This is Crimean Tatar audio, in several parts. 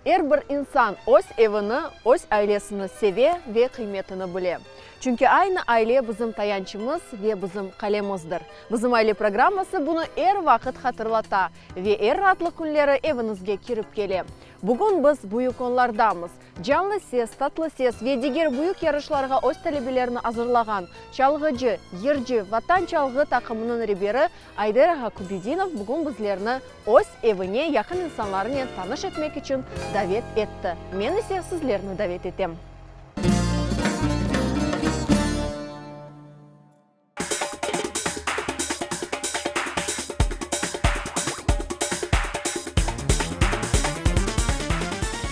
Er bir insan öz evini, öz ailesini seve ve qıymetini bile. Çünki aynı aile bizim tayançımız ve bizim qalemizdir. Bizim aile programması bunı er vaqıt hatırlata ve er raatlıq künleri eviñizge kirip kele. Bugün biz Büyük Onlardamız. Canlı ses, tatlı ses ve diger büyük yarışlarğa öz talebelerini azırlağan çalğıcı, yırcı, Vatan çalğı taqımınıñ reberi Ayder ağa Kübedinov bugün bizlerni öz evine yaqın insanlarınen tanış etmek içün davet etti. Men ise sizlerni davet etem.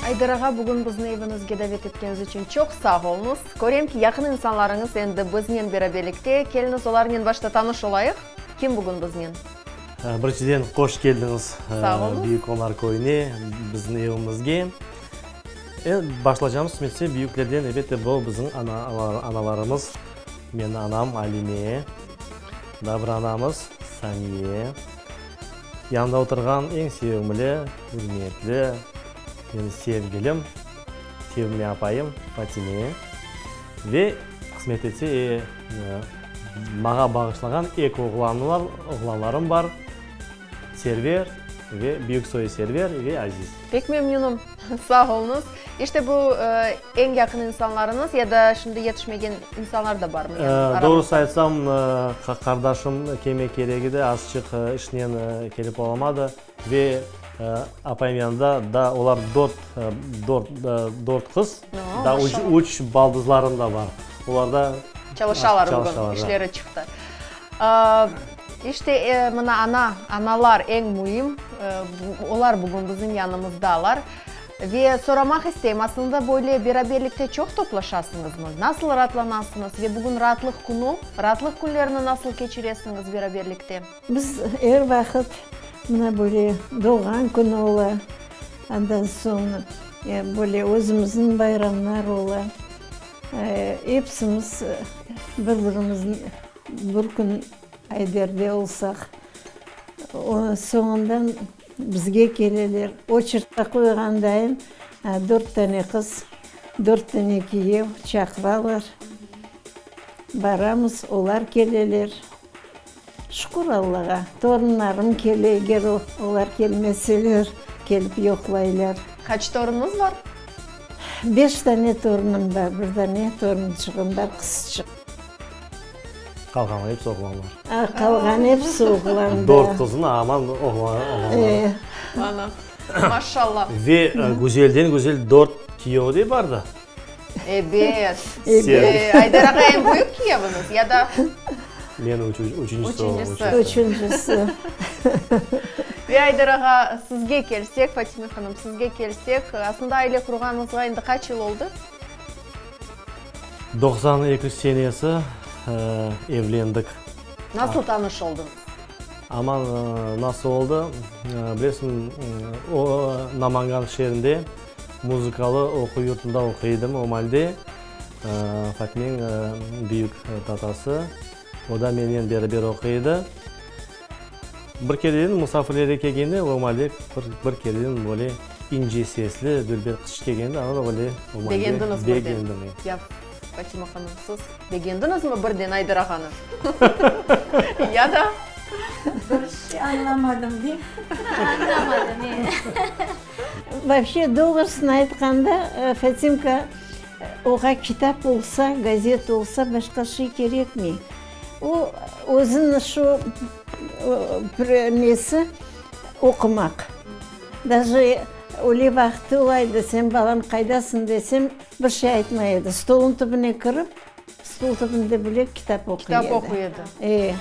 Ayder ağa, bugün bizni eviñizge davet etkeniñiz içün çoq sağ oluñız. Körem ki, yaqın insanlarıñız endi biznen beraberlikte. Keliñiz, olarnen başta tanış olayıq. Kim bugün biznen? Birinciden, hoş keldiñiz Sağ oluñız. Büyük Onlar köyüne, bizim evimizge. Başlaycamız, mence, büyüklerden, elbette, bu bizim analarımız. Menim anam Alime, daa bir anamız Saniye, yanında oturğan eñ sevimli, ürmetli, menim sevgilim, sevimli apayım Fatime ve qısmet etse, maña bağışlağan eki oğlanlarım bar. Server ve büyük soyu Server ve Aziz. Pek memnünim. Sağ oluñız. İşte bu eñ yaqın insanlarıñız ya da şimdi yetişmegen insanlar da barmı aramızda? Doğrusı aytsam, qardaşım kelmek kerek edi, azçıq işnen kelip olamadı ve apayım yanında da olar dört, dört, dört qız, daa üç, üç baldızlarım da bar. Olar da Çalışalar bugün, işleri çıqtı. İşte, mına ana, analar eñ müim, olar bugün bizim yanımızdalar. Ve soramaq isteyim, aslında böyle beraberlikte çoq toplaşasıñızmı? Nasıl raatlanasıñız ve bugün raatlıq künü, raatlıq künlerini nasıl keçiresiñiz beraberlikte? Biz er vaqıt mına böyle doğğan künü ola, andan soñ böyle özümizniñ bayramlar ola, epsimiz bir-birimizni Bir kün Ayderde olsaq, soñundan bizge keleler. Oçertqa qoyğandayım, dört tane qız, dört tane kiyev çaqıralar. Baramız, olar keleler. Şükür Allağa, torunlarım kele, eger olar kelmeseler, kelip yoqlaylar. Qaç torunıñız bar? Beş tane torunım bar, bir dane torunçığım bar, qızçıq. Qalğanlar episi oğlanlar. A, qalğan episi oğlan, da. Dört qızın, aman oğlanlar. E. Ana, maşallah. Ve güzelden güzel dört kiyevi de bar da. Ebet. Ebet. Ayder ağa eñ büyük kiyeviñiz ya da? Men üçüncüsi. Üçüncüsi. Üçüncüsi. Ve Ayder ağa, sizge kelsek, Fatime hanım, sizge kelsek, aslında aile qurğanıñızğa endi qaç yıl oldı? 92 senesi evlendik. Nasıl tanış oldıñız? Aman, nasıl oldı? Bilesiñ, o, Namangan şeerinde muzıkalı oquv yurtunda oquy edim o malde. Fatmeniñ büyük tatası, o da mennen beraber oquy edi. Bir kereden musafirlere kelgende, o malde bir kereden böyle ince sesli, dülber qızçıq kelgende, ana da böyle o malde Begendiñiz birden? Begendim, e. Ya, Fatima hanım, siz begendiñizmi birden Ayder ağanı? Ya da? Bir şey añlamadım, deyim. Añlamadım, e. Vapşe, doğrusını aytqanda, Fatimka, oğa kitap olsa, gazet olsa, başqa şey kerekmey. O, özüniñ şu nesi, oqumaq. Daje öyle vaqtı ola edi, sen, balam, qaydasıñ desem, bir şey aytmay edi. Stolnıñ tübüne kirip, stol tübünde bile kitap oquy edi. Kitap oquy edi. E.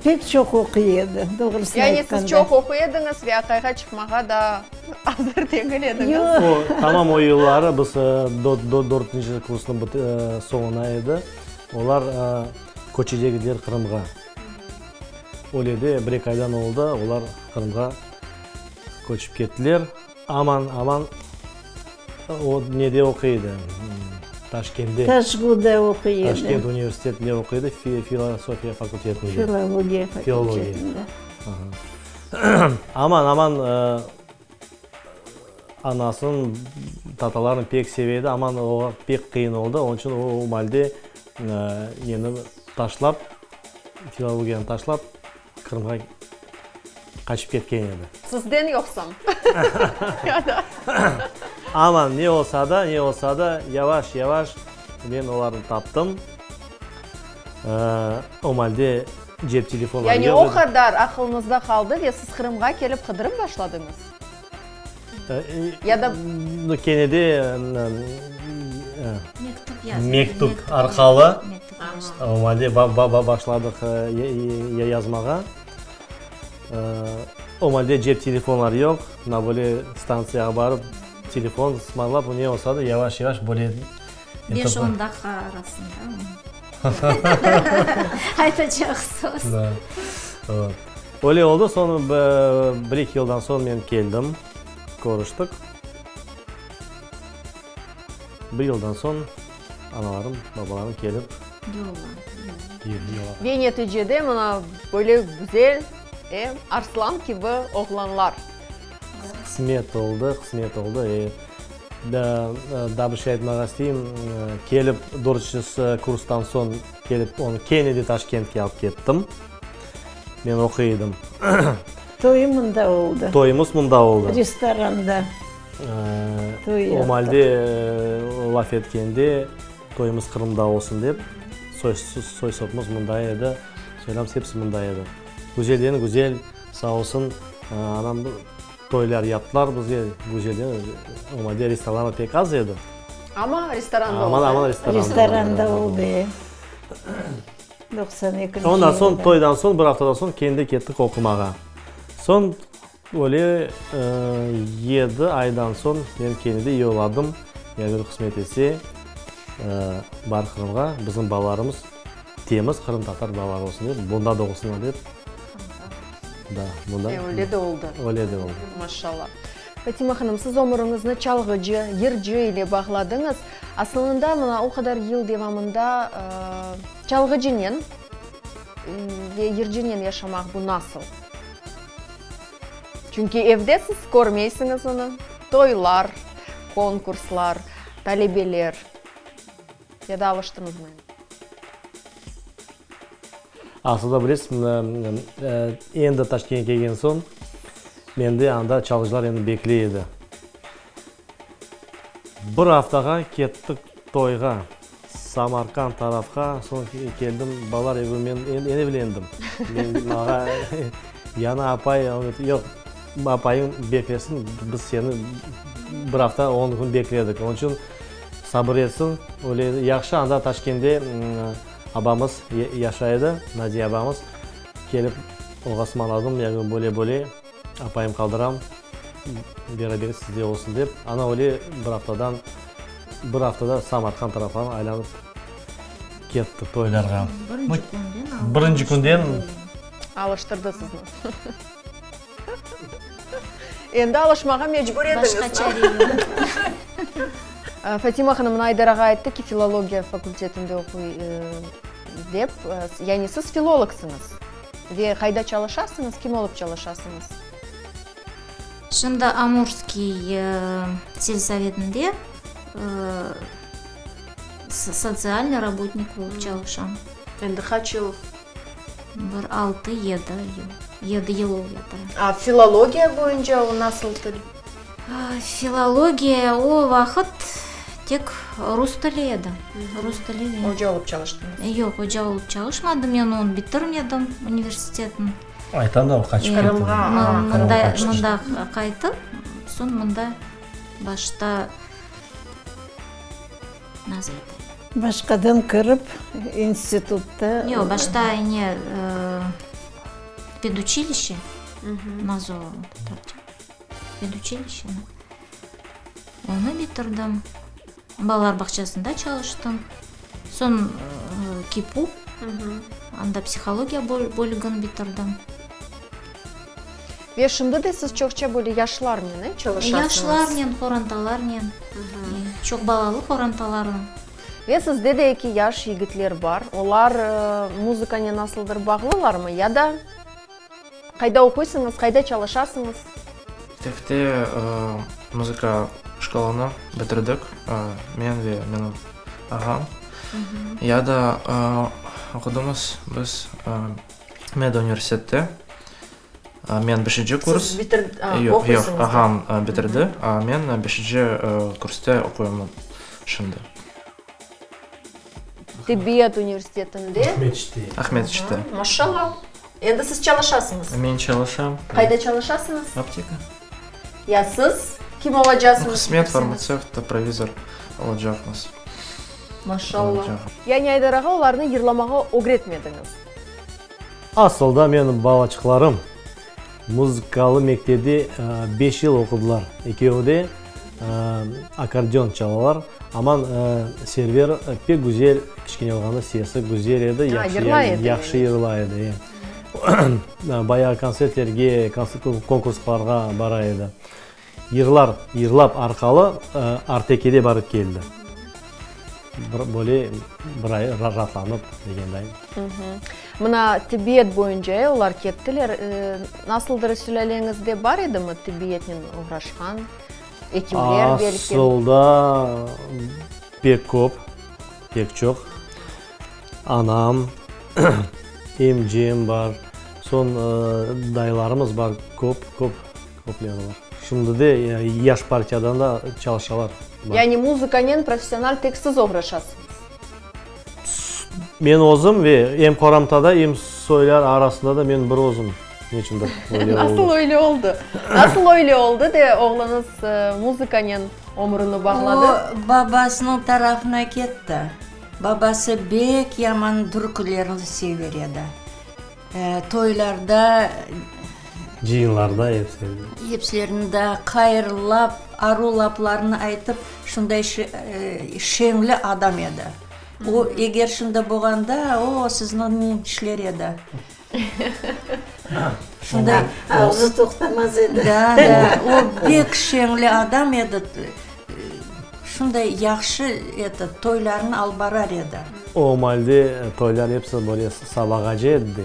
Pek çoq oquy edi, doğrusını Yani aytqanda. siz çoq oquy ediñiz ve aqayğa çıqmağa da azır degil ediñiz. Yoq. O, tamam o yılları biz dörtünci kursnıñ soñuna edi. Olar köçecek ediler Qırımğa. Öyle de bir-eki aydan oldı, olar Qırımğa köçip kettiler. Aman, aman o nede oquy edi? Taşkende. Taşguda oquy edi. Taşkent universitetinde oquy edi, filosofiya fakultetinde. Filologiya fakultetinde. Aman, aman. Anasın, tatalarını pek seve edi, aman oğa pek qıyın oldı, onıñ içün o malde neni taşlap, filologiyanı taşlap, Qırımğa qaçıp ketken edi. Sizden yoqsam? Aman, ne olsa da, ne olsa da, yavaş, yavaş men olarnı taptım. O malde cep telefonları Yani yoq o edi. qadar aqılıñızda qaldı ve siz Qırımğa kelip qıdırıp başladıñız? Ya da. Kene de Mektüp yazdı. Mektüp arqalı o malde başladıq yazmağa. O malde cep telefonları yoq, mına böyle stantsiyağa barıp telefon sımarlap, ne olsa da yavaş-yavaş böyle. Beş-on daqqa arasında aytacaq söz. Da. Öyle oldı, soñ bir-eki yıldan soñ men keldim, körüştik. Bir yıldan soñ analarım, babalarım kelip Yolla. Ve neticede mına böyle güzel, e, arslan kibi oğlanlar. Qısmet oldı, qısmet oldı. E, daa bir şey aytmağa isteyim. Kelip dörtünci kurstan soñ kelip onı kene de Taşkentke alıp kettim. Men oquy edim. Toyu mında oldı. Toyumız mında oldı. Restoranda. Toy yaptıq. O malde laf etkende, toyumız Qırımda olsun dep, soy-sopumız mında edi, soylarımız hepsi mında edi. Güzelden güzel, sağ olsun, anam toylar yaptılar bizge, güzelden, o malde restoranlar pek az edi. Amma restoranda oldı. Amma restoranda oldı. Restoranda oldı, e. 92-nci Ondan soñ, toydan soñ, bir aftadan soñ kendi kettik oqumağa. Soñ öyle yedi aydan soñ men kendi de yolladım, eger qısmet etse, bar Qırımğa, bizim balalarımız temiz qırımtatar balaları olsun dep, bunda doğulsunlar dep. Da, bunda. E, öyle de oldı. Öyle de oldı. Maşallah. Fatima hanım, siz ömüriñizni çalğıcı, yırcı ile bağladıñız. Asılında, mına o qadar yıl devamında çalğıcınen ve yırcınen yaşamaq bu nasıl? Çünki evde siz körmeysiñiz onı, toylar, konkurslar, talebeler. Ya da alıştıñızmı endi? Asılında bilesiz, endi Taşkentke kelgen soñ, mende anda çalğıcılar endi bekley edi. Bir aftağa kettik toyğa, Samarkand tarafqa, soñ keldim, balalar evi, men endi evlendim. Men maña yañı apay, yoq, apayıñ beklesin, biz seni bir afta, on kün bekledik. Onıñ içün sabır etsin. Öyle yahşı, anda Taşkende abamız yaşay edi, Nadiya abamız. Kelip oğa ısmarladım, yani böyle-böyle. Apayım qaldıram, beraber sizde olsun dep. Ana öyle bir aftadan, bir aftada Samarqand taraflarına aylanıp ketti toylarğa. Birinci künden Birinci künden. Alıştırdı sizni. Endi alışmağa mecbur ediñiz. Başqa çare yoq. Fatima hanım, mına Aydar ağa ayttı ki, filologiya fakultetinde oquy dep. Yani siz filologsıñız. Ve qayda çalışasıñız, kim olıp çalışasıñız? Şimdi Amurskiy selsovetinde sotsialnıy rabotnik olıp çalışam. Endi qaç yıl? Bir altı, yedi yıl. Yedi yıl olıp yatır. A filologiya boyunca o nasıl til? Filologiya o vaqıt tek rus tili edi. Rus tili ve. Oca olıp çalıştıñız? Yoq, oca olıp çalışmadım, men onı bitirmedim, universitetni. Aytam da, o qaçıp ketti. Qırımğa, Mında, mında qaytıp, soñ mında başta nasıl aytayım? Başqadan kirip institutta. Yoq, başta ne, peduçilişe, nazo tatarca. Peduçilişeni. Onı bitirdim. Balalar bağçasında çalıştım. Soñ KİPU, anda psihologiya bölügini bitirdim. Ve şimdi de siz çoqça böyle yaşlarnen, e, çalışasıñız? Yaşlarnen, qorantalarnen, çoq balalı qorantalarnen. Ve sizde de eki yaş yigitler bar. Olar muzıkanen nasıldır bağlılarmı ya da? Qayda oquysıñız, qayda çalışasıñız? Mektepte. Muzıka şkolanı bitirdik, men ve menim ağam. Ya da oqudımız biz meduniversitette. Men beşinci kurs. Siz bitir, Yoq, yoq, ağam bitirdi, a men beşinci kursta oquyım şimdi. Tibbiyet universitetinde. Aqmescitte. Aqmescitte. Maşallah. Endi siz çalışasıñız? Men çalışam. Qayda çalışasıñız? Apteka. Ya siz kim olacasıñız? Qısmet farmatsevt, provizor olacaqmız. Maşallah. Yani Aydar ağa olarnı yırlamağa ögretmediñiz? Asılda menim balaçıqlarım muzıkalı mektepte beş yıl oqudılar. Ekevi de akkordeon çalalar. Aman Server pek güzel, kiçkene olğanda sesi güzel edi, yahşı yırlay edi. Bayağı kontsertlerge, konkurslarğa bara edi. Yırlar yırlap arqalı Artekede barıp keldi. Bir böyle bir ay raatlanıp degenday. Mına tibbiyet boyunca e, olar kettiler. Nasıldır sülâleñizde bar edimi tibbiyetnen oğraşqan ekimler belki? Asılda pek köp, pek çoq. Anam, emcem bar, soñ dayılarımız bar, köp, köp, köpleri bar. Şimdi de Yaş partiyadan da çalışalar. Yani muzıkanen professional tek siz oğraşasıñız? Men özüm ve em qorantada, em soylar arasında da men bir özüm. Neçündir öyle oldı. Nasıl öyle oldı? Nasıl öyle oldı de oğluñız muzıkanen ömrüni bağladı? O, babasınıñ tarafına ketti. Babası bek yaman türkülerni sever edi. Toylarda. Cıyınlarda episi. Epsilerini de qayırlap, aru laplarını aytıp, şunday şeñli adam edi. O, eger şimdi bolğanda, o, sizni nişler edi. Şunday. Ağzı toqtamaz edi. Da, da, o bek şeñli adam edi. Şunday yahşı eti, toylarnı alıp barar edi. O malde toylar episi böyle sabağace edi de.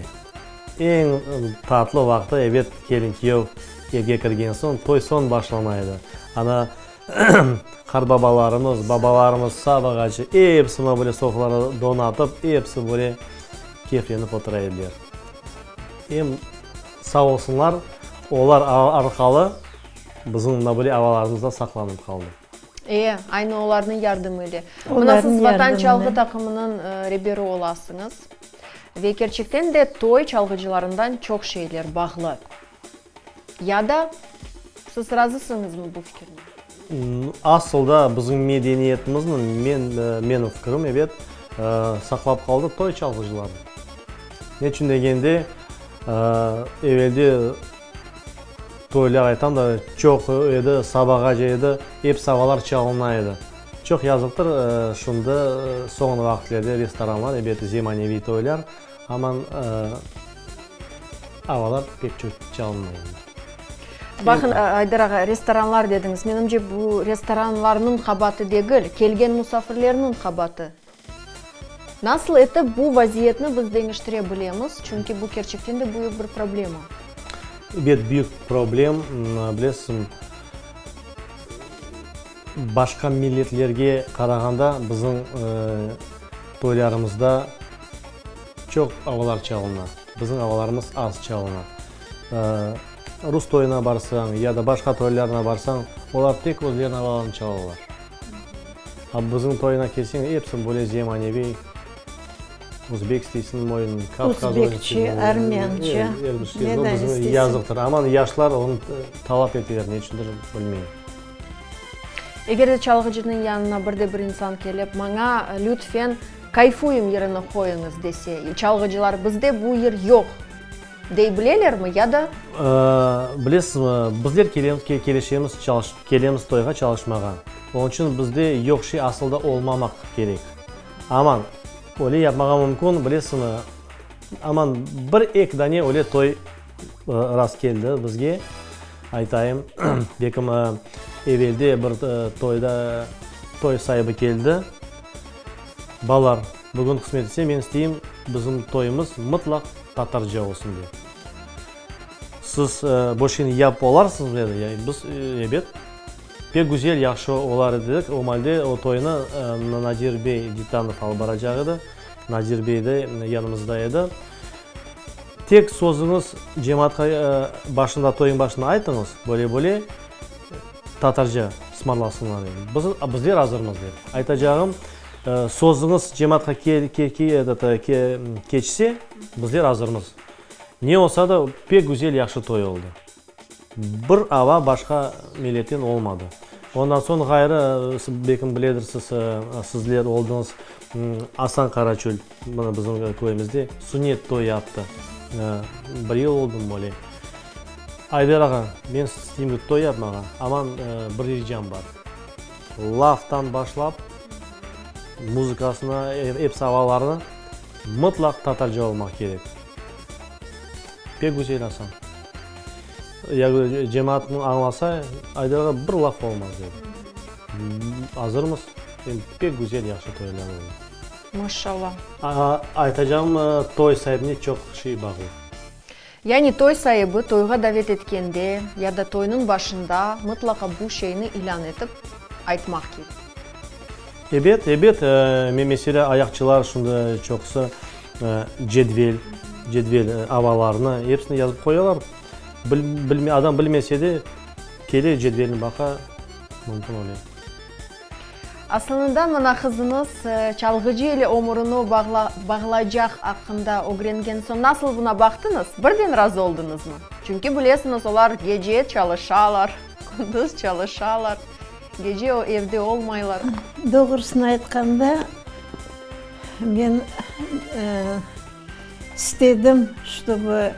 Eñ tatlı vaqtı, ebet, kelin-kiyev evge kirgen soñ, toy soñ başlana edi. Ana, qartbabalarımız, babalarımız sabağace episi böyle sofralarnı donatıp, episi böyle keyflenip otura ediler. Em sağ olsunlar, olar arqalı Bizim mına böyle avalarımız da saqlanıp qaldı. E, aynı olarnıñ yardımı ile. Mına siz Vatan çalğı taqımınıñ reberi olasıñız. Ve kerçekten de toy çalğıcılarından çoq şeyler bağlı. Ya da siz razısıñızmı bu fikirnen? Asıl da bizim medeniyetimizniñ, men, menim fikrim, ebet, saqlap qaldı toy çalğıcıları. Neçün degende, evelde Toylar aytam da, çoq edi, sabağace edi, ep savalar çalına edi. Çoq yazıqtır, şimdi soñra vaqıtlerde restoranlar, ebet, zemaneviy toylar, aman avalar pek çoq çalınmay endi. Baqın, Aydar ağa, restoranlar dediñiz. Menimce, bu restoranlarnıñ qabaatı degil, kelgen musafirlerniñ qabaatı. Nasıl etip bu vaziyetni biz deñiştire bilemiz? Çünki bu kerçekten de büyük bir problema. Ebet, büyük problem. Bilesiñ, başqa milletlerge qarağanda bizim toylarımızda çoq avalar çalına. Bizim avalarımız az çalına. Rus toyuna barsañ ya da başqa toylarına barsañ, olar tek özleriniñ avalarını çalalar. A bizim toyuna kelseñ, episi böyle zemaneviy, özbek isteysiñ oyun, kavkaz oyun Özbekçe, armânca, ne da isteysiñ. Yazıqtır, aman yaşlar onı talap eteler, ne içündir bilmeyim. Eger de çalğıcınıñ yanına bir de bir insan kelip, maña lütfen Kayfuyım yırını qoyuñız dese, çalğıcılar bizde bu yır yoq. Dey bilelermi ya da? Bilesizmi, bizler kelemiz, kelişemiz, kelemiz toyğa çalışmağa. Onıñ içün bizde yoq şey asıl da olmamaq kerek. Aman, öyle yapmağa mümkün, bilesizmi, aman bir-eki dane öyle toy rast keldi bizge, aytayım, belkim evelde bir toyda toy saibi keldi, Balalar, bugün qısmet etse, men isteyim, bizim toyumız mıtlaq tatarca olsun dep. Siz bu şeyni yapıp olarsıñızmı dedi. Biz, ebet. Pek güzel, yahşı olar edi dedik. O malde o toynı Nadir bey Dittanov alıp baracaq edi. Nadir bey de yanımızda edi. Tek sözüñiz cemaatqa başında, toyuñ başında aytıñız, böyle-böyle tatarca ısmarlasınlar dep. Biz, bizler azırmız dep. Aytacağım, sözüñiz cemaatqa keçse, bizler azırmız. Ne olsa da, pek güzel, yahşı toy oldı. Bir ava başqa milletten olmadı. Ondan soñ ğayrı, belkim biledirsiz, sizler oldıñız, Asan Qaraçöl, mına bizim köyümizde sünnet toy yaptı. Bir yıl oldumı öyle. Ayder ağa, men isteyim toy yapmağa, aman bir ricam bar. Laftan başlap, muzıkasına, episi avalarını mıtlaq tatarca olmaq kerek. Pek güzel, Asan. Ya cemaat bunı añlasa, Ayder ağa bir laf olmaz, dedi. Azırmız. Em pek güzel, yahşı toylar oldı. Maşallah. Aytacağım, toy saibine çoq şey bağlı. Yani toy saibi toyğa davet etkende ya da toynıñ başında mıtlaqa bu şeyni ilân etip aytmaq kerek. Ebet, ebet. Meselâ, ayaqçılar şimdi çoqusı cedvel, cedvel avalarını episini yazıp qoyalar. Bilme, adam bilmese de, kele cedvelni baqa, mümkün öyle. Asılında, mına qızıñız çalğıcı ile ömürini bağlaycaq aqqında ögrengen soñ nasıl buna baqtıñız? Birden razı oldıñızmı? Çünki bilesiñiz, olar gece çalışalar, kündüz çalışalar, gece evde olmaylar. Doğrusını aytqanda, men istedim, ştobu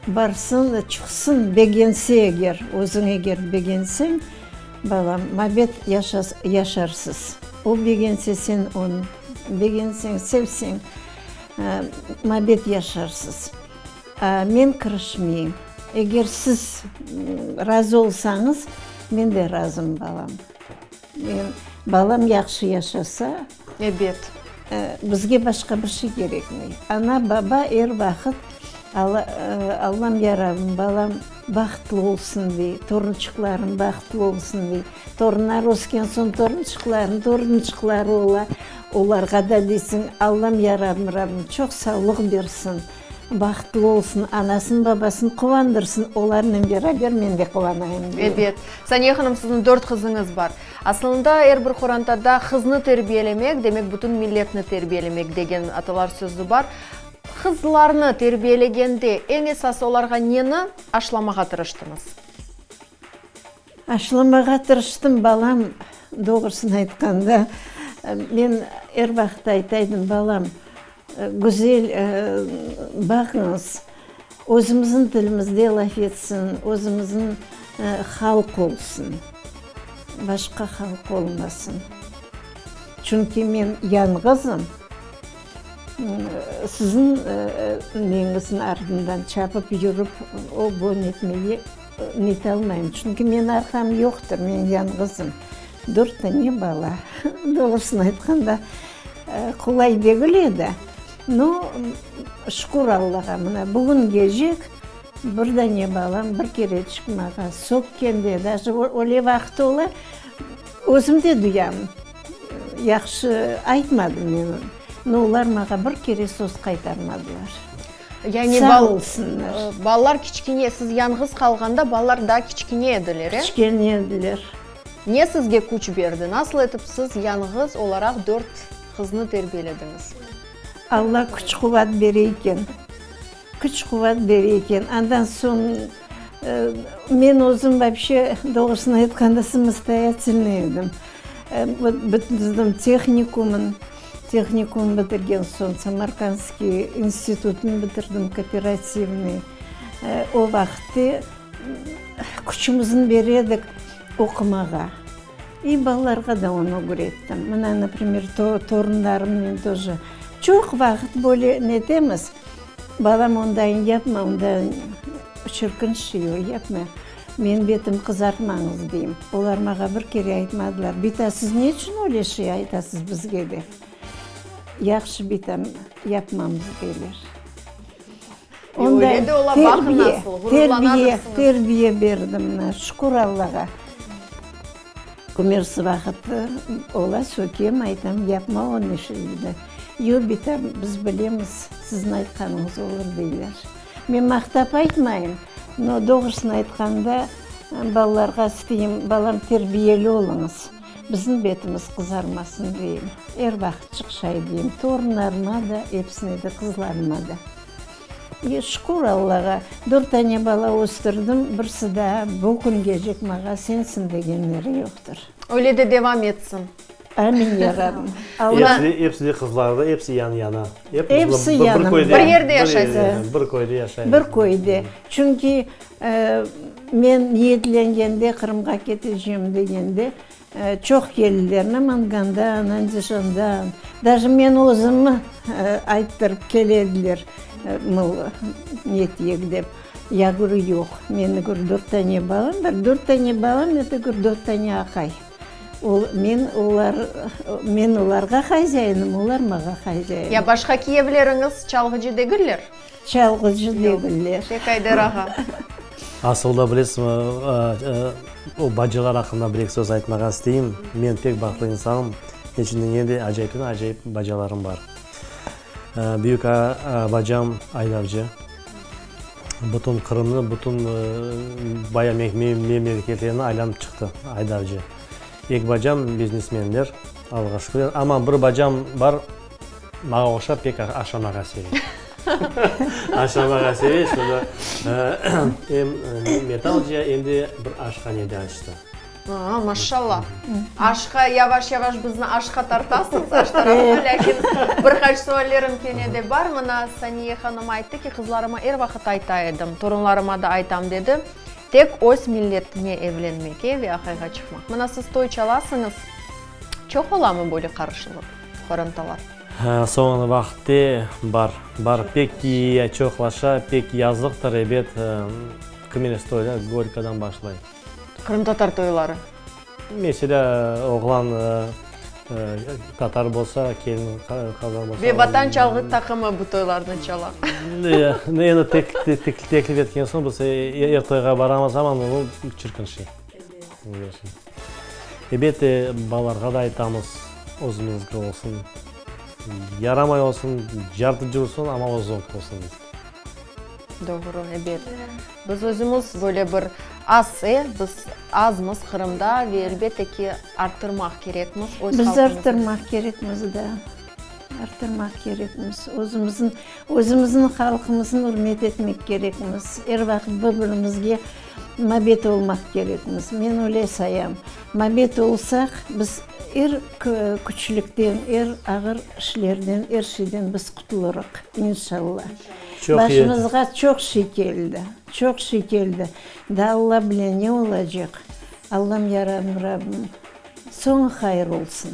Barsın, çıqsın, begense eger, özüñ eger begenseñ, balam, mabet yaşarsız. O begense, sen onı begenseñ, sevseñ, mabet yaşarsız. Men kirişmeyim. Eger siz razı olsañız, men de razım, balam. Men, balam yahşı yaşasa, Ebet. Bizge başqa bir şey kerekmey. Ana, baba er vaqıt Allam ya Rabbim, balam bahtlı olsun dey, torunçıqlarım bahtlı olsun dey. Torunlar ösken soñ torunçıqlarıñ torunçıqları ola, olarğa da deysiñ, Allam ya Rabbim, Rabbim çoq sağlıq bersin. Bahtlı olsun, anasın, babasın quvandırsın, olarnen beraber men de quvanayım, dey. Ebet. Saniye hanım, siziñ dört qızıñız bar. Aslında, er bir qorantada qıznı terbiyelemek, demek bütün milletni terbiyelemek degen atalar sözü bar. Qızlarnı terbiyelegende eñ esası olarğa neni aşlamağa tırıştıñız? Aşlamağa tırıştım, balam, doğrusını aytqanda, men er vaqıt aytaydım, balam, Güzel, baqıñız, özümizniñ tilimizde laf etsin, özümizniñ halq olsun, başqa halq olmasın. Çünki men yañğızım, siziñ neñizniñ artından çapıp yürip, o bu netmege netalmayım. Çünki menim arqam yoqtır, men yañğızım. Dört tane bala. Doğrusını aytqanda, qolay degil edi. No, şükür Allağa, mına bugün gecek bir dane balam bir kereçik mağa sökkende, daje öyle vaqıt ola, özüm de duyam, yahşı aytmadım men, no, olar mağa bir kere söz qaytarmadılar. Yani Sağ olsunlar. Balalar kiçkene, siz yañğız qalğanda balalar daa kiçkene ediler, e? Kiçkene ediler. Ne sizge küç berdi? Nasıl etip siz yañğız olaraq dört qıznı terbiyelediñiz? Alla küç-quvat bere eken. Küç-quvat bere eken. Andan soñ men özüm vapşe, doğrusını aytqanda, samostoyatelnıy edim. Bitirdim tehnikumın, tehnikum bitirgen soñ Samarkandskiy institutnı bitirdim, kooperativnıy. O vaqıtte küçümizni bere edik oqumağa. İ balalarğa da onı ögrettim. Mına, naprimer, torunlarımnen toje. Çoq vaqıt böyle netemiz, balam, ondayın yapma, ondayın çirkin şey o, yapma. Men betim qızartmañız, deyim. Olar mağa bir kere aytmadılar, bita, siz ne içün öyle şey aytasız bizge, dep. Yahşı, bitam, yapmamız, deyler. Öyle de ola, baqın nasıl, Terbiye, terbiye berdim, mına, şükür Allağa. Kümersi vaqıtı ola, sökem, aytam, yapma onı şimdi. Yoq, bitam, biz bilemiz, siziñ aytqanıñız olur, deyler. Men maqtap aytmayım, no, doğrusını aytqanda, balalarğa isteyim, balam, terbiyeli oluñız, bizim betimiz qızarmasın, deyim. Er vaqıt çıqışay deyim, torunlarıma da, episine de, qızlarıma da. Şükür Allağa, dört tane bala östürdim, birisi daa bu küngecek mağa sensin degenleri yoqtır. Öyle de devam etsin. Amin, ya Rabbim. Alla. Episi, episi de qızlar da, episi yan-yana. Episi yanımda. Bir yerde yaşaysıñız. Bir köyde yaşaymız. Bir köyde. Çünki men niyetlengende, Qırımğa ketecem degende, Çoq keldiler Namangandan, Andijandan, daje men özümi ayttırıp kele ediler, mıl netiyek dep. Ya говорю, yoq, meni, говорю, dört tane balam bar, dört tane balam, eto, говорю, dört tane aqay. Ol, men olar, men olarğa hazyayınım, olar mağa hazyayın. Ya başqa kiyevleriñiz çalğıcı degiller? Çalğıcı degiller. Tek Ayder ağa. Asıl da bilesizmi, o bacalar aqqında bir-eki söz aytmağa isteyim. Men pek bahtlı insanım. Ne içün degende, acayipten-acayip bacalarım bar. Büyük bacam aydavcı. Bütün Qırımnı, bütün baya memleketlerni aylanıp çıqtı, aydavcı. Eki bacam biznesmenler, Allağa şükür. Amma bir bacam bar, Maña oşap pek aşamağa seve. Aşamağa seve, şunda em metal cıya, em de bir aşhane de açtı. A, maşallah. Aşqa yavaş-yavaş bizni aşqa tartasıñız, aş tarafına, lâkin bir qaç suallerim kene de bar. Mına Saniye hanım ayttı ki, qızlarıma er vaqıt ayta edim, torunlarıma da aytam dedi, tek öz milletine evlenmege ve aqayğa çıqmaq. Mına siz toy çalasıñız, çoq olamı böyle qarışılıq? Qorantalar. Soñki vaqıtte bar, bar, pek çoqlaşa, pek yazıqtır, ebet, kimeresi toylar Gorkadan başlay. Qırımtatar toyları. Meselâ, oğlan tatar bolsa, kelin qazaq bolsa. Ve Vatan çalğı taqımı bu toylarnı çala. Endi teklif etken soñ biz er toyğa baramız, amma bu çirkin şey. Ebet, balalarğa da aytamız, özümizniki olsun, yaramay olsun, cartıcı olsun, amma özüñki olsun deymiz. Doğru, ebet. Biz özümiz böyle bir az, e, biz azmız Qırımda ve elbette ki, arttırmaq kerekmiz öz halqımıznı. Biz arttırmaq kerekmiz, da. Arttırmaq kerekmiz. Özümizniñ, özümizniñ halqımıznı ürmet etmek kerekmiz. Er vaqıt bir-birimizge mabet olmaq kerekmiz. Men öyle sayam. Mabet olsaq, biz er küçlükten, er ağır işlerden, er şeyden biz qutulırıq, inşalla. Başımızğa çoq şey keldi, çoq şey keldi. Daa Alla bile ne olacaq. Allam, ya Rabbim, soñu hayır olsun.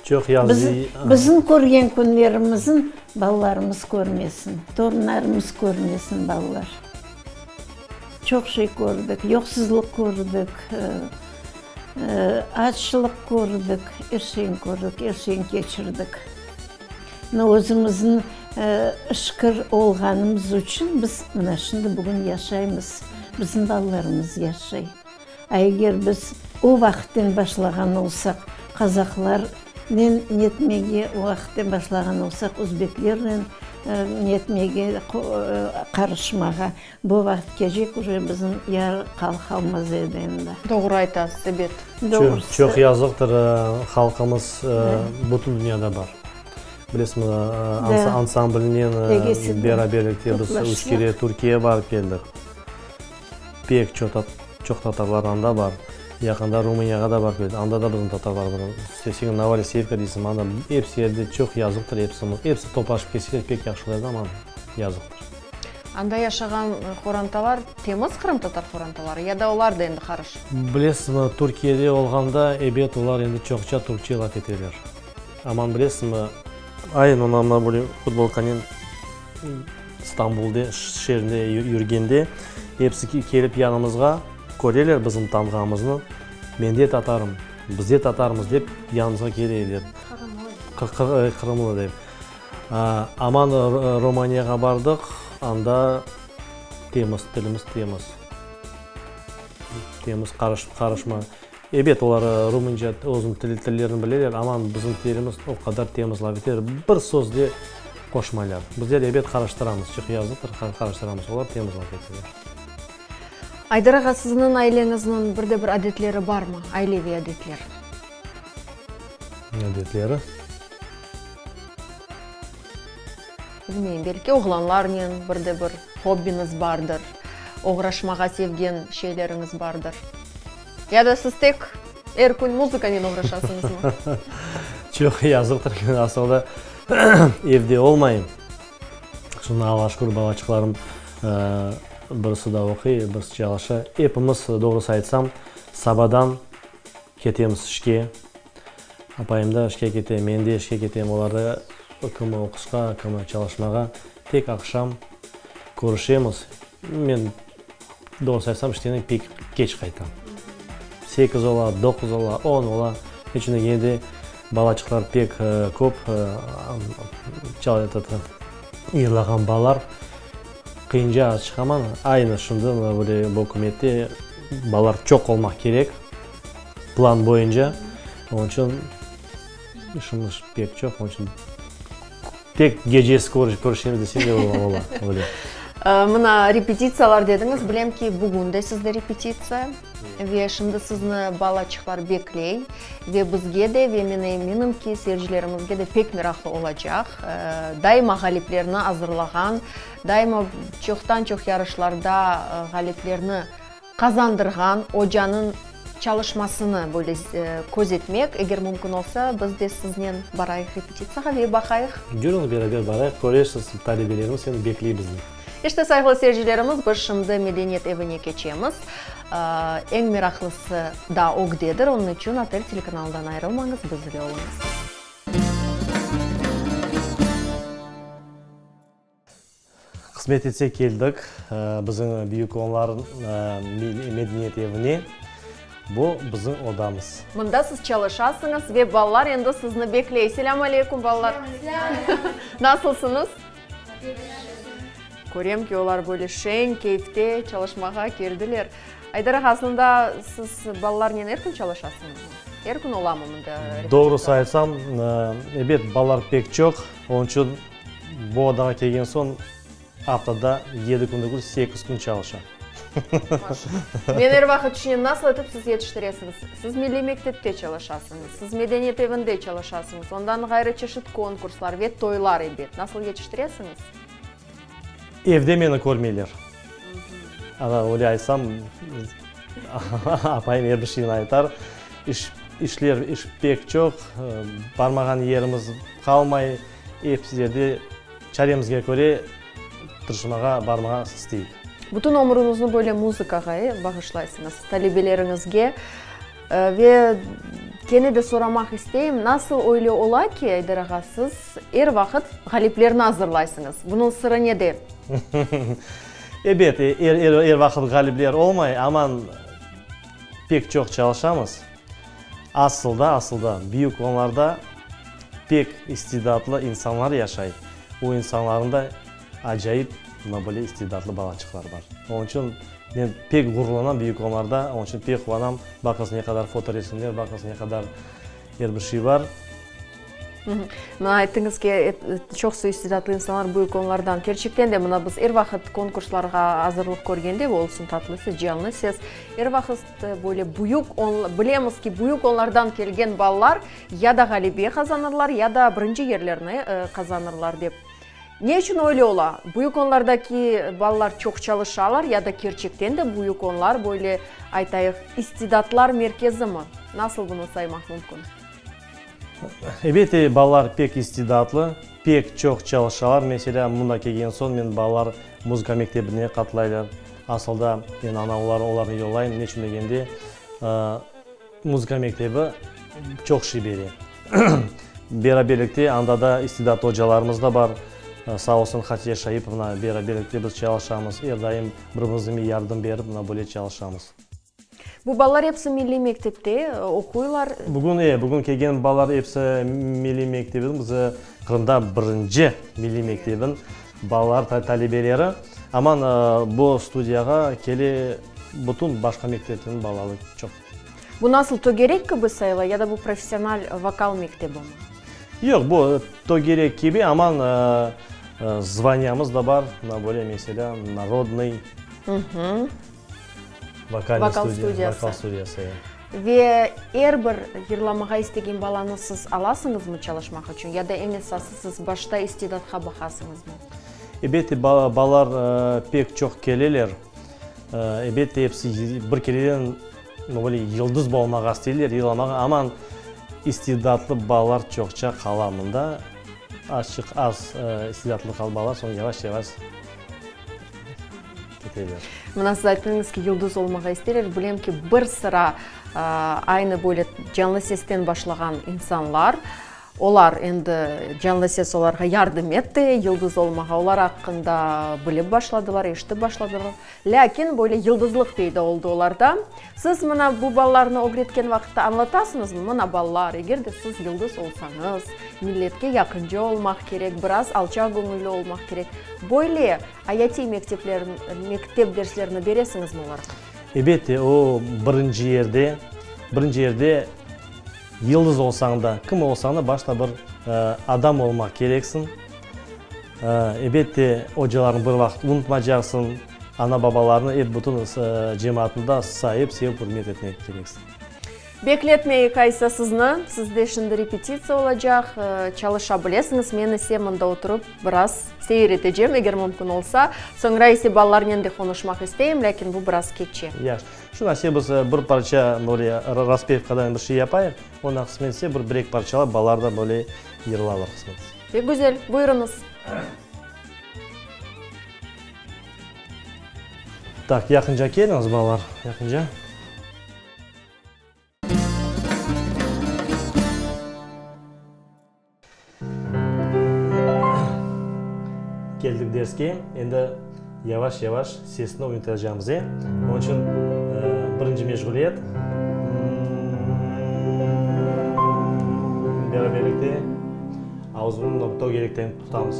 Çoq yazı. Bizim körgen künlerimizin balalarımız körmesin, torunlarımız körmesin, balalar. Çoq şey kördik, yoqsuzlıq kördik, açlıq kördik, er şeyni kördik, er şeyni keçirdik. No özümizniñ şükür olğanımız içün biz mına şimdi bugün yaşaymız, bizim balalarımız yaşay. A eger biz o vaqıtten başlağan olsaq, qazaqlarnen netmege, o vaqıtten başlağan olsaq, özbeklernen netmege, qarışmağa, bu vaqıtkecek uje bizim yar qalmaz edi endi. Doğru aytasız, ebet. Doğrusı. Çoq yazıqtır, halqımız bütün dünyada bar. Bilesizmi, ansamblnen beraberlikte biz üç kere Türkiyege barıp keldik. Pek çoq tatarlar anda bar. Yaqında Rumıniyağa da barıp keldik, anda da bizim tatarlar bar. İsteseñ Novoreseyevka deysiñ, anda episi yerde çoq yazıqtır, episi, episi toplaşıp kelseler pek yahşı olar edi, amma yazıqtır. Anda yaşağan qorantalar temiz qırımtatar qorantaları ya da olar da endi qarışıq? Bilesizmi, Türkiyede olğanda, ebet, olar endi çoqça türkçe laf eteler. Aman bilesizmi, aynı mına böyle futbolkanen İstanbulde, şeerinde yürgende, episi kelip yanımızğa, köreler bizim tamğamıznı, Men de tatarım, biz de tatarmız dep yanımızğa kele ediler. Qırımlı. Qırımlı dep. Aman Romaniyağa bardıq, anda temiz, tilimiz temiz. Temiz, qarışma. Ebet, olar rumınca özüniñ tillerini bileler, amma bizim tilimiz o qadar temiz laf eteler, bir söz de qoşmaylar. Bizler, ebet, qarıştıramız, çoq yazıqtır, qarıştıramız, olar temiz laf eteler. Aydar ağa, sizniñ aileñizniñ bir de bir adetleri barmı, aileviy adetler? Adetleri? Bilmeyim, belki oğlanlarnen bir de bir hobbiñiz bardır, oğraşmağa sevgen şeyleriñiz bardır. Ya da siz tek er kün muzıkanen oğraşasıñızmı? Çoq yazıqtır ki, men asıl da evde olmayım. Şimdi Allağa şükür, balaçıqlarım birisi da oquy, birisi çalışa. Epimiz, doğrusı aytsam, sabadan ketemiz işke. Apayım da işke kete, men de işke ketem, olar da kimi oquşqa, kimi çalışmağa. Tek aqşam körüşemiz. Men, doğrusı aytsam, işten pek keç qaytam. Sekiz ola, doquz ola, on ola. Niçün degende de balaçıqlar pek köp, yırlağan balalar. Qıyınca çıqaman. Aynı şimdi böyle bu ükümette balalar çoq olmaq kerek. Plan boyunca, onıñ içün işimiz pek çoq, onıñ içün tek gecesi körüşemiz desem de ola, öyle. Mına, repetitsiyalar dediñiz, bilem ki, bugün de sizde repetitsiya ve şimdi sizni balaçıqlar bekley ve bizge de, ve men eminim ki, seyircilerimizge de pek meraqlı olacaq. Daima ğaliplerni azırlağan, daima çoqtan-çoq yarışlarda ğaliplerni Qazandırğan ocanıñ çalışmasını böyle köz etmek, eger mümkün olsa, biz de siznen barayıq repetitsiyağa ve baqayıq. Yürüñiz, beraber barayıq, körersiz, talebelerimiz seni bekley bizni. İşte, sayğılı seyircilerimiz, biz şimdi Medeniyet evine keçemiz. Eñ meraqlısı da ögdedir, onıñ içün ATR telekanalından ayırılmañız, biz ile oluñız. Qısmet etse keldik bizim Büyük Onlar medeniyet evine. Bu bizim odamız. Mında siz çalışasıñız ve balalar endi sizni bekley. Selâm aleyküm, balalar. Nasılsıñız? Körem ki, olar böyle şeñ keyfte çalışmağa keldiler. Aydar ağa, aslında siz balalarnen er kün çalışasıñızmı? Er kün olamı mında repetitsiyalar? Doğrusı aytsam, ebet, balalar pek çoq, onıñ içün Bu odağa kelgen soñ aftada yedi kün degil, sekiz kün çalışa. Men er vaqıt tüşünem, nasıl etip siz yetiştiresiñiz? Siz milliy mektepte çalışasıñız, siz medeniyet evinde çalışasıñız, ondan ğayrı çeşit konkurslar ve toylar, ebet. Nasıl yetiştiresiñiz? Evde meni körmeyler. Ana, öyle aytsam, apayım er bir şeyni aytar. İş, işler, iş pek çoq, barmağan yerimiz qalmay. Episi yerde çaremizge köre tırışmağa, barmağa isteyik. Bütün ömrüñizni böyle muzıkağa, e, bağışlaysıñız, talebeleriñizge. Ve kene de soramaq isteyim, nasıl öyle ola ki, Ayder ağa, siz er vaqıt ğaliplerni azırlaysıñız? Bunıñ sırı nede? Ebet, er, er, er vaqıt ğalipler olmay, amma pek çoq çalışamız. Asılda, asılda, Büyük Onlarda pek istidatlı insanlar yaşay. O insanların da acayip mına böyle istidatlı balaçıqlar bar. Onıñ içün men pek ğururlanam Büyük Onlarda, onıñ içün pek quvanam. Baqıñız, ne qadar fotoresimler, baqıñız, ne qadar er bir şey bar. Mına ayttıñız ki, çoqusı istidatlı insanlar Büyük Onlardan. Kerçekten de, mına biz er vaqıt konkurslarğa azırlıq körgende, olsun Tatlı ses, Canlı ses, er vaqıt böyle büyük on, bilemiz ki, Büyük Onlardan kelgen balalar ya da ğalebe qazanırlar, ya da birinci yerlerni qazanırlar dep. Ne içün öyle ola? Büyük Onlardaki balalar çoq çalışalar ya da kerçekten de Büyük Onlar böyle, aytayıq, istidatlar merkezimi? Nasıl bunı saymaq mümkün? Ebet, balalar pek istidatlı, pek çoq çalışalar. Meselâ, mında kelgen soñ men balalar muzıka mektebine qatlaylar. Asılda, men ana olarnı yollayım, neçün degende, muzıka mektebi çoq şey bere. Beraberlikte anda da istidatlı ocalarımız da bar. Sağ olsun, Hatice Şaipovna, beraberlikte biz çalışamız, er daim bir-birimizge yardım berip, mına böyle çalışamız. Bu balalar episi milliy mektepte oquylar. Bugün, e, bugün kelgen balalar episi milliy mektebin, biz Qırımda birinci milliy mektebin balalar, talebeleri. Aman bu studiyağa kele bütün başqa mekteplerniñ balaları çoq. Bu nasıl, tögerek kibi sayıla ya da bu professional vokal mektebimi? Yoq, bu tögerek kibi, aman zvaniyamız da bar, mına böyle, meselâ, narodnıy vokalnıy studiya, vokal studiyası. Ve er bir yırlamağa istegen balanı siz alasıñızmı çalışmaq içün ya da eñ esası siz başta istidatqa baqasıñızmı? Ebet, balalar pek çoq keleler. Ebet, episi bir kereden böyle yıldız olmağa isteyler, yırlamağa, aman istidatlı balalar çoqça qala mında. Azçıq az istidatlı balalar, soñ yavaş-yavaş keteler. Mına siz ayttıñız ki, yıldız olmağa isteyler. Bilem ki, bir sıra aynı böyle canlı sesten başlağan insanlar, Olar endi canlı ses olarğa yardım etti yıldız olmağa, olar aqqında bilip başladılar, eşitip başladılar. Lâkin böyle yıldızlıq peyda oldı olarda. Siz mına bu balalarnı ögretken vaqıtta añlatasıñızmı, mına balalar, eger de siz yıldız olsañız, milletke yaqınca olmaq kerek, biraz alçaqgöñülli olmaq kerek. Böyle ayatiy mektepler, mektep derslerini beresiñizmi olarğa? Ebette, o birinci yerde, birinci yerde Yıldız olsañ da, kim olsañ da başta bir adam olmaq kereksiñ. Ebette, ocalarnı bir vaqıt unutmacaqsıñ, ana-babalarnı, ep bütün cemaatnı da sayıp, sevip, ürmet etmek kereksiñ. Bekletmeyik aysa sizni, sizde şimdi repetitsiya olacaq, çalışa bilesiñiz, men ise mında oturıp biraz seyir etecem, eger mümkün olsa. Soñra ise balalarnen de qonuşmaq isteyim, lâkin bu biraz keçe. Yahşı. Şu nase biz bir parça böyle raspevkadan bir şey yapayıq, ondan qısmetse bir bir-eki parçalap balalar da böyle yırlarlar qısmetse. Pek güzel, buyurıñız. Tak, yaqınca keliñiz, balalar, yaqınca. Keldik derske, endi yavaş-yavaş sesni oynatacağımız, e? Onıñ içün birinci meşğuliyet, beraberlikte ağzımıznı tögerekten tutamız.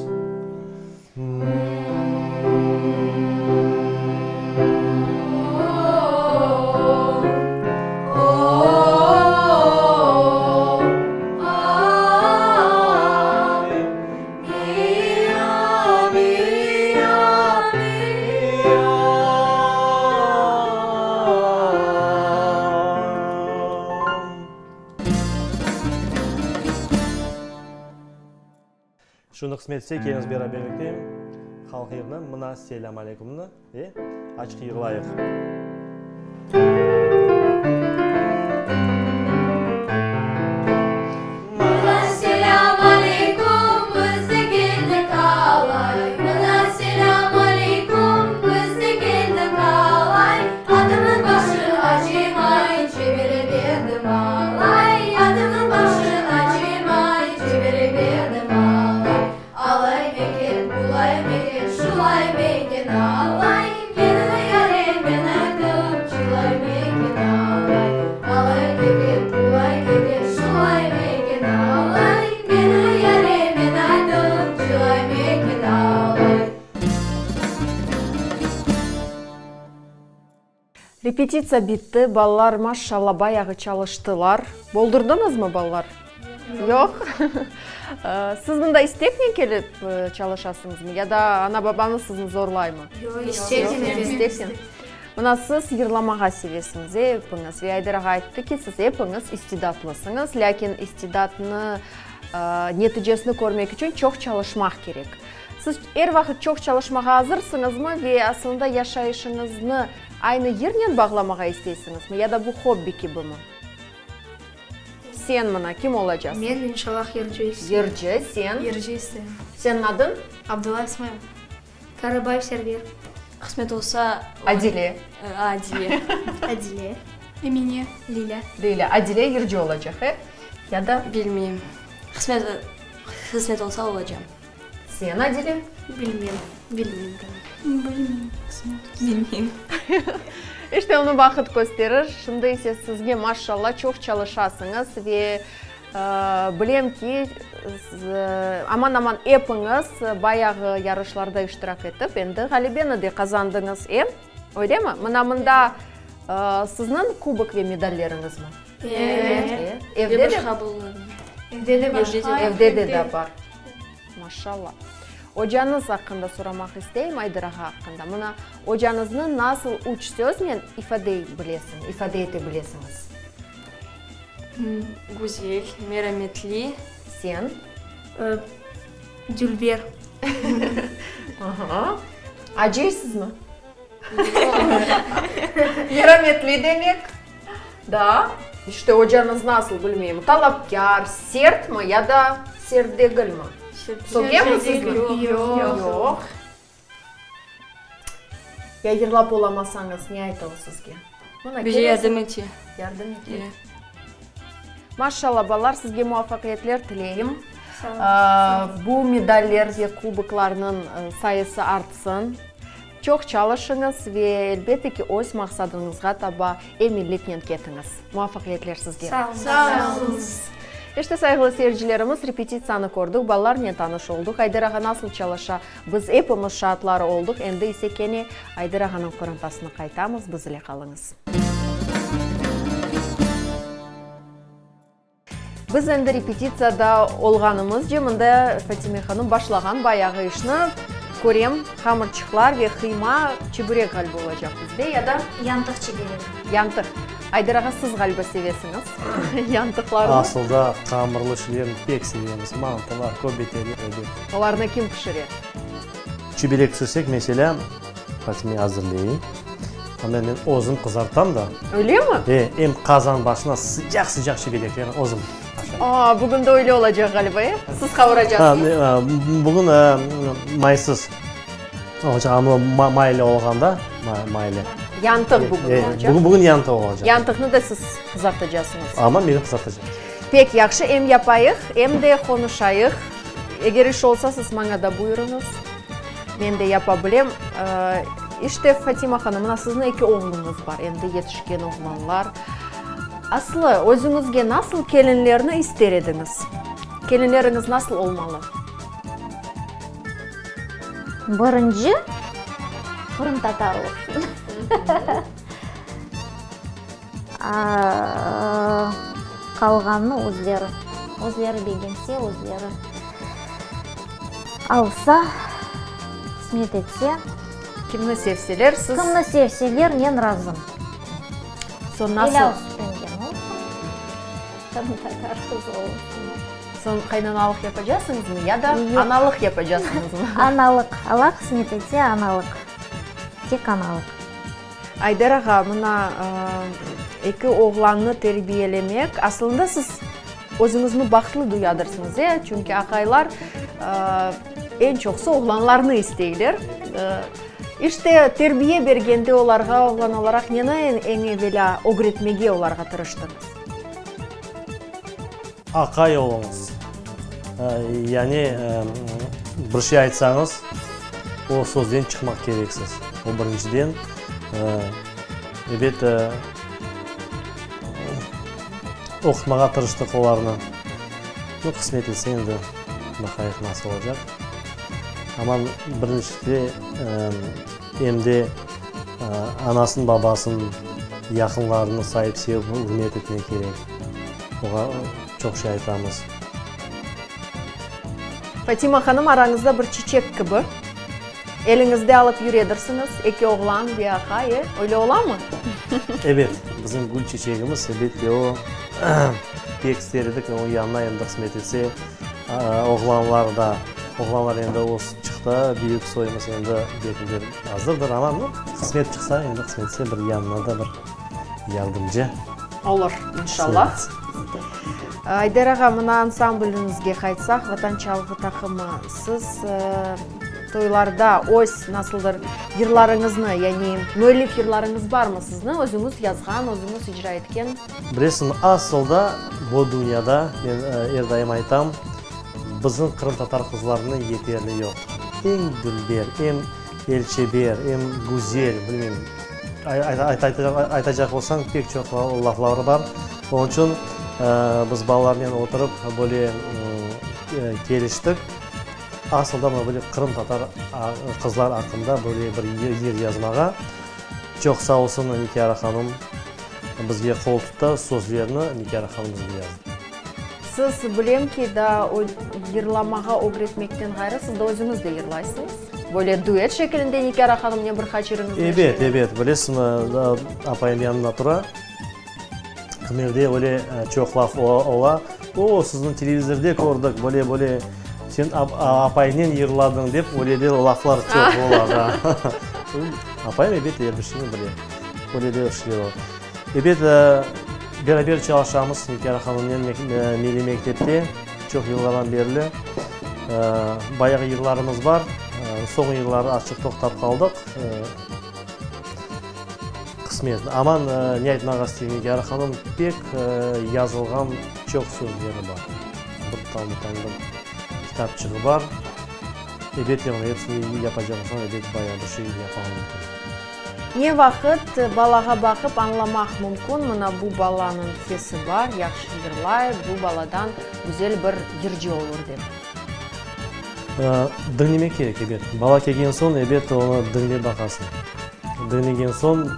Şunı qısmet etse, keliñiz beraberlikte halq yırını Mına selâm aleykümni, e, açıq yırlayıq. Mına selâm aleyküm, biz de keldik alay. Mına selâm aleyküm, biz de keldik alay. Atımnıñ başı acımay, çevire berdim alay. Atımnıñ başı acımay, çevire berdim alay. Alay meken, bulay meken, şulay meken alay. Meni yarem men aytıp, cılay meken alay. Alay meken, bulay meken, şulay meken alay. Meni yarem men aytıp, cılay meken alay. Repetitsiya bitti, balalar maşşalla bayağı çalıştılar. Boldurdıñızmı, balalar? Yoq. Siz mında isteknen kelip çalışasıñızmı ya da ana-babañız sizni zorlaymı? Yoq, isteknen. İsteknen. Mına siz yırlamağa sevesiñiz epiñiz ve Ayder ağa ayttı ki, siz epiñiz istidatlısıñız, lâkin istidatnı neticesini körmek içün çoq çalışmaq kerek. Siz er vaqıt çoq çalışmağa azırsıñızmı ve aslında yaşayışıñıznı aynı yırnen bağlamağa isteysiñizmi ya da bu hobbi kibimi? Sen mına kim olacasıñ? Men inşallah yırcı isteyim. Yırcı, sen? Yırcı isteyim. Seniñ adıñ? Abdulla İsmail. Karabayev Server. Qısmet olsa. Adile. Adile. Adile. Emine. Lilâ. Lilâ. Adile yırcı olacaq, e? Ya da? Bilmeyim. Qısmet, qısmet olsa olacam. Sen, Adile? Bilmem, bilmeyim daa. Bilmeyim, Bilmeyim. İşte, onı vaqıt kösterir. Şimdi ise sizge maşşalla, çoq çalışasıñız ve bilem ki, aman-aman epiñiz bayağı yarışlarda iştirak etip, endi ğalebeni de qazandıñız, e? Öylemi? Mına mında. Sizniñ kubok ve medalleriñizmi? Evet. Evde de? Evde de başqa. Evde de de bar. Maşallah. Ocañız aqqında soramaq isteyim, Ayder ağa aqqında. Mına, ocañıznı nasıl üç söznen ifade bilesiñ, ifade ete bilesiñiz? Güzel, merametli. Sen? Dülber. Aha. Acıysızmı? Merametli demek. Daa? İşte, ocañız nasıl, bilmeyim, talapkâr, sertmi ya da sert degilmi? Sögemi sizni? Yoq. Yoq. Ya yırlap olamasañız, ne ayta o sizge? Mına, Bize yardım ete. Yardım ete. Maşallah, balalar, sizge muvafaqiyetler tileyim. Bu medaller ve kuboklarnıñ sayısı artsın. Çoq çalışıñız ve, elbette ki, öz maqsadıñızğa taba eminliknen ketiñiz. Muvafaqiyetler sizge! Sağ oluñız! İşte, sayğılı seyircilerimiz, repetitsiyanı kördik, balalarnen tanış olduq, Ayder ağa nasıl çalışa, biz epimiz şaatları olduq. Endi ise kene Ayder ağanıñ qorantasına qaytamız, biz ile qalıñız. Biz endi repetitsiyada olğanımızce, mında Fatime hanım başlağan bayağı işni körem, hamırçıqlar ve qıyma çeburek ğaliba olacaq bizde ya da. Yantıq çeberegi. Yantıq. Ayder ağa, siz ğaliba sevesiñiz yantıqlarnı. Asılda hamırlı şeylerni pek sevemiz, mantılar, köbeteler, ebet. Olarnı kim pişire? Çeberek pişirsek, meselâ, Fatime azırlay. Amma men özüm qızartam da. Öylemi? E, em qazan başına sıcaq-sıcaq çibereklerni özüm aşayım. Aa, bugün de öyle olacaq ğaliba, e? Siz qavuracaqsıñız. Bugün maysız olacaq, amma maylı olğanda, maylı. Yantıq bugün olacaq. Bugün, bugün yantıq olacaq. Yantıqnı da siz qızartacaqsıñız. Amma men qızartacam. Pek yahşı, em yapayıq, em de qonuşayıq. Eger iş olsa, siz maña da buyurıñız. Men de yapa bilem. İşte, Fatima hanım, mına siziñ eki oğluñız bar, endi yetişken oğlanlar. Aslı, özüñizge nasıl kelinlerni ister ediñiz? Kelinleriñiz nasıl olmalı? Birinci, qırımtatar olsun. Qalğanını özleri, özleri begense, özleri alsa, qısmet etse. Kimni sevseler, siz. Kimni sevseler, men razım. Soñ nasıl? Elâl süt emgen olsun, qırımtatar qızı olsun. Soñ qaynanalıq yapacasıñızmı ya da analıq yapacasıñızmı? Analıq, Alla qısmet etse, analıq, tek analıq. Ayder ağa, mına, eki oğlannı terbiyelemek, aslında siz özüñizni bahtlı duyadırsıñız, e? Çünki aqaylar eñ çoqsı oğlanlarnı isteyler. İşte, terbiye bergende olarğa, oğlan olaraq, neni eñ evelâ ögretmege olarğa tırıştıñız? Aqay oluñız. Yani, bir şey aytsañız, o sözden çıqmaq kereksiz. O birinciden. Ebet, oqutmağa tırıştıq olarnı. Nu, qısmet etse endi, baqayıq nasıl olacaq. Amma birincide em de anasın, babasın, yaqınlarını sayıp, sevip, ürmet etmek kerek. Oğa çoq şey aytamız. Fatima hanım, arañızda bir çiçek kibi. Eliñizde alıp yüredirsiñiz, eki oğlan ve aqay, e? Öyle olamı? Ebet, bizim gül çiçegimiz, elbette, o, pek ister edik, onıñ yanına endi qısmet etse, oğlanlar da, oğlanlar endi ösip çıqtı, büyük soyumız endi belki de azırdır, amma qısmet çıqsa, endi qısmet etse, bir yanına da bir yardımcı. Olur, inşallah. Ayder ağa, mına ansambliñizge qaytsaq, Vatan çalğı taqımı, siz toylarda öz nasıldır yırlarıñıznı, yani müellif yırlarıñız barmı sizni, özüñiz yazğan, özüñiz icra etken? Bilesiñmi, asıl da bu dünyada, men er daim aytam, bizim qırımtatar qızlarına yeterli yoq. Eñ dülber, eñ elçeber, eñ güzel, bilmeyim, Aytacaq olsañ, pek çoq lafları bar. Onıñ içün biz balalarnen oturıp, böyle keliştik. Asılda mına böyle qırımtatar qızlar aqqında böyle bir yır yazmağa. Çoq sağ olsun Nikâra hanım bizge qol tuttı, sözlerni Nikâra hanım bizge yazdı. Siz, bilem ki, daa yırlamağa ögretmekten ğayrı, siz de özüñiz de yırlaysıñız. Böyle duet şekilinde Nikâra hanımnen bir qaç yırıñıznı Ebet, ebet. Bilesiñmi, apayım yanımda tura. Kimerde öyle çoq laf ola. O, sizni televizorde kördik, böyle, böyle, sen apayıñnen yırladıñ dep, öyle de laflar çoq ola, da. Apayım, ebet, er bir şeyni bile. Öyle de işler ola. Ebet, beraber çalışamız Nikâra hanımnen milliy mektepte çoq yıllardan berli. Bayağı yırlarımız bar. Soñ yılları azçıq toqtap qaldıq. Qısmet. Aman, ne aytmağa isteyim, Nikâra hanım pek yazılğan çoq sözleri bar. Bir tam bir kitapçığı bar. Ebet, onıñ episini yapacaq olsañ, ebet, bayağı bir şey yapmağa mümkün. Ne vaqıt balağa baqıp añlamaq mümkün, mına bu balanıñ sesi bar, yahşı yırlay, bu baladan güzel bir yırcı olur dep? Diñlemek kerek, ebet. Bala kelgen soñ, ebet, onı diñlep baqasıñ. Diñlegen soñ,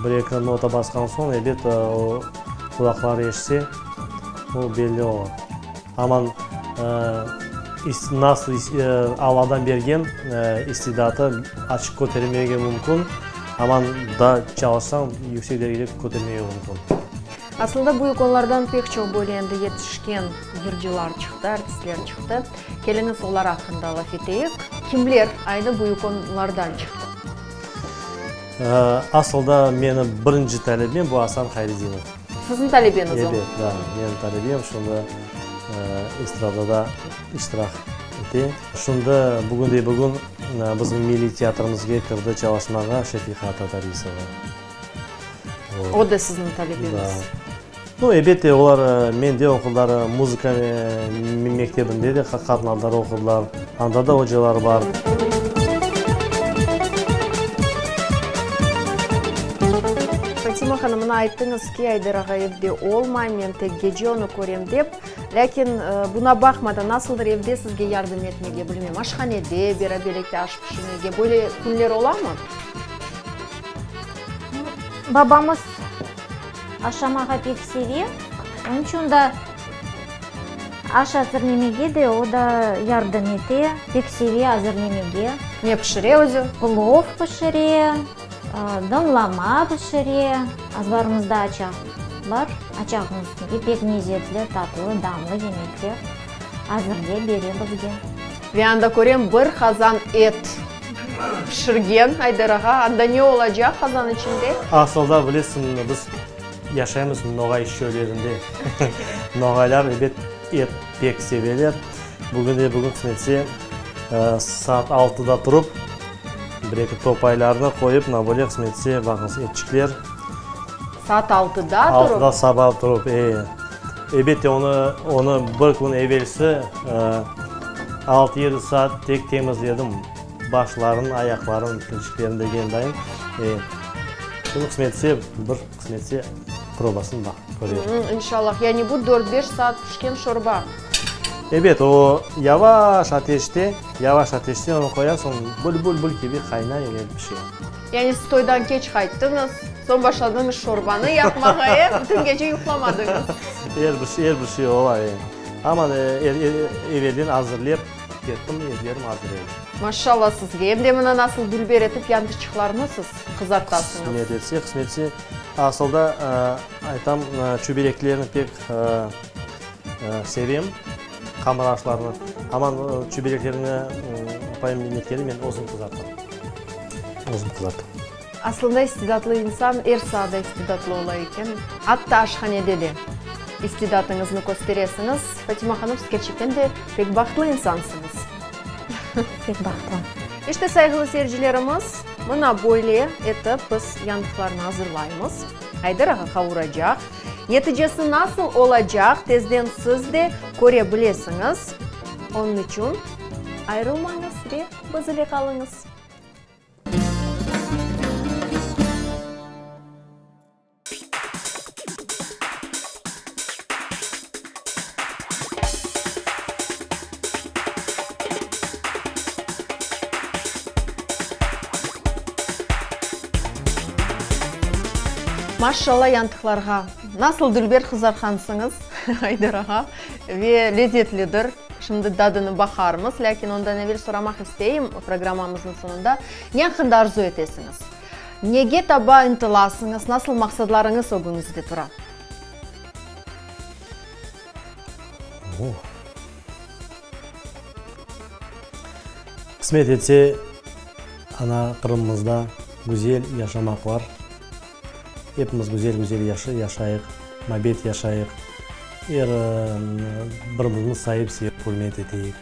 bir-eki nota basqan soñ, ebet, o qulaqları eşitse, o belli ola. Aman, nasıl Alladan bergen istidatı açıq kötermege mümkün, aman daa çalışsañ, yüksek derecede kötermege mümkün. Aslında büyük onlardan pek çoq böyle endi yetişken yırcılar çıqtı, artistler çıqtı. Keliñiz olar aqqında laf eteyik. Kimler aynı büyük onlardan çıqtı? Aslında menim birinci talebem bu Asan Hayredinov. Siziñ talebeñiz o? Ebet, da, menim talebem, şimdi estradada iştirak ete. Şimdi bugünde-bugün bizim milliy teatrimizge kirdi çalışmağa Şefiqa Tatarisova. O da siziñ talebeñiz? Da. Nu, elbette, olar mende oqudılar, muzıka mektebinde de qatnadılar, oqudılar. Anda da ocalar bar. Fatima hanım, mına ayttıñız ki, Ayder ağa evde olmay, men tek gece onı körem dep. Lâkin buna baqmadan, nasıldır evde sizge yardım etmege, bilmem, aşhanede beraberlikte aş pişirmege, böyle künler olamı? Babamız aşamağa pek seve, onıñ içün da aş azırlemege de o da yardım ete, pek seve azırlemege. Ne pişire özü? Plov pişire, donlama pişire, azbarımızda açaq bar, açaqnıñ üstünde pek lezetli, tatlı, damlı yemekler azırlay, bere bizge. Ve anda körem bir qazan et pişirgen Ayder ağa. Anda ne olacaq qazan içinde? Asılda bilesiñmi, biz yaşaymız noğay çöllerinde. Noğaylar, ebet, et pek seveler. Bugün de bugün qısmetse saat altıda turıp, bir-eki topaylarnı qoyıp, mına böyle qısmetse, baqıñız, etçikler. Saat altıda turıp? Altıda saba turıp, e. Elbette, onı, onı bir kün evelsi altı-yedi saat tek temizledim, başların, ayaqların, tilçiklerini degen dayın. Şimdi qısmetse, bir qısmetse probasını baq, köreyik. İnşallah. Yani bu dört-beş saat pişken şorba. Ebet, o yavaş ateşte, yavaş ateşte onı qoyasıñ, bül-bül-bül kibi qaynay ve pişe. Yani siz toydan keç qayttıñız, soñ başladıñız şorbanı yapmağa, e? Bütün gece yuqlamadıñız. Er bir şey, er bir şey ola, e. Amma evelden azırlep kettim, etlerim azır edi. Maşallah sizge. Em de mına nasıl dülber etip yantıçıqlarnı siz qızartasıñız. Qısmet etse, qısmet etse. Asılda, aytam, çöbereklerni pek sevem, hamır aşlarını. Amma çöbereklerni apayım netkeni men özüm qızartam. Özüm qızartam. Aslında istidatlı insan er saada istidatlı ola eken. Atta aşhanede de istidatıñıznı kösteresiñiz. Fatima hanım, siz kerçekten de pek bahtlı insansıñız. Pek bahtlı. İşte, sayğılı seyircilerimiz, mına böyle etip biz yantıqlarnı azırlaymız. Ayder ağa qavuracaq. Neticesi nasıl olacaq, tezden siz de köre bilesiñiz. Onıñ içün ayırılmañız ve biz ile qalıñız. Maşşalla yantıqlarğa. Nasıl dülber qızarğansıñız, Ayder ağa, ve lezetlidir. Şimdi dadını baqarmız, lâkin ondan evel soramaq isteyim programmamıznıñ soñunda, ne aqqında arzu etesiñiz? Nege taba ıntılasıñız, nasıl maqsadlarıñız ögüñizde tura? Qısmet etse, ana Qırımımızda güzel yaşamaq var. Epimiz güzel-güzel yaşayıq, mabet yaşayıq, er birimizni sayıp, sevip, ürmet eteyik.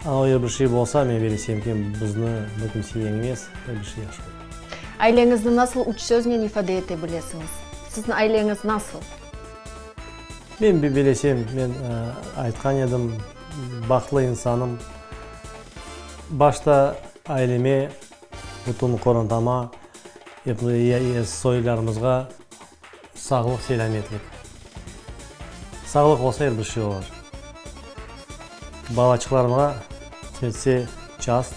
Ana er bir şey bolsa, men belesem ki, bizni bir kimse yeñmez, er bir şey yahşı olur. Aileñizni nasıl üç söznen ifade ete bilesiñiz? Siziñ aileñiz nasıl? Men belesem, men aytqan edim, bahtlı insanım. Başta aileme, bütün qorantama, soylarımızğa sağlıq, selâmetlik. Sağlıq olsa, er bir şey olur. Balaçıqlarımğa, qısmetse, çast,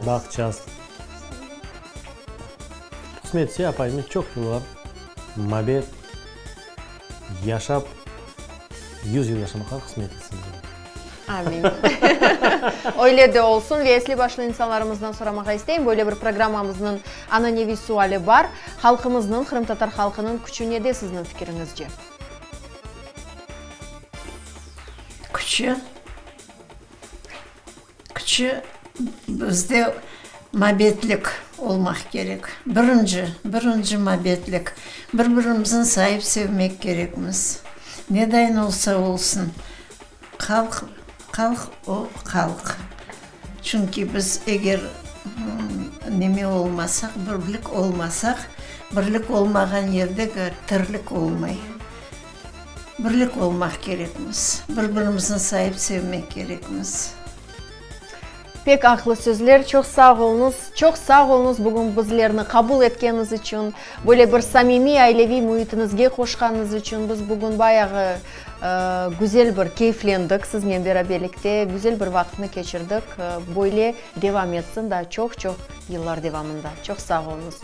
baht, çast. Qısmetse, apayımnen çoq yıllar mabet yaşap, 100 yıl yaşamaqqa qısmet etsin. Amin. Öyle de olsun. Ve esli başlı insanlarımızdan soramağa isteyim, böyle bir programmamıznıñ ananeviy suali bar, Halqımıznıñ, qırımtatar halqınıñ küçü nede sizniñ fikiriñizce? Küçü? Küçü bizde mabetlik olmaq kerek. Birinci, birinci mabetlik. Bir-birimizni sayıp sevmek kerekmiz. Nedayın olsa olsun, halq, halq o halq. Çünki biz eger neme olmasaq, birlik olmasaq, birlik olmağan yerde tirlik olmay. Birlik olmaq kerekmiz, bir-birimizni sayıp sevmek kerekmiz. Pek aqlı sözler, çoq sağ oluñız. Çoq sağ oluñız bugün bizlerni qabul etkeniñiz içün, böyle bir samimiy aileviy müitiñizge qoşqanıñız içün. Biz bugün bayağı güzel bir keyflendik siznen beraberlikte, güzel bir vaqıtnı keçirdik. Böyle devam etsin daa çoq-çoq yıllar devamında. Çoq sağ oluñız.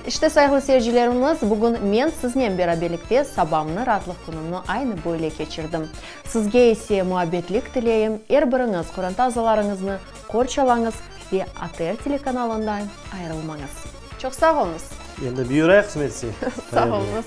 İşte, sayğılı seyircilerimiz, bugün men siznen beraberlikte sabamnı, raatlıq künümni aynı böyle keçirdim. Sizge ise muabbetlik tileyim, er biriñiz qoranta azalarıñıznı qorçalañız ve ATR telekanalından ayırılmañız. Çoq sağ oluñız! Endi buyurayıq, qısmet etse. Sağ oluñız!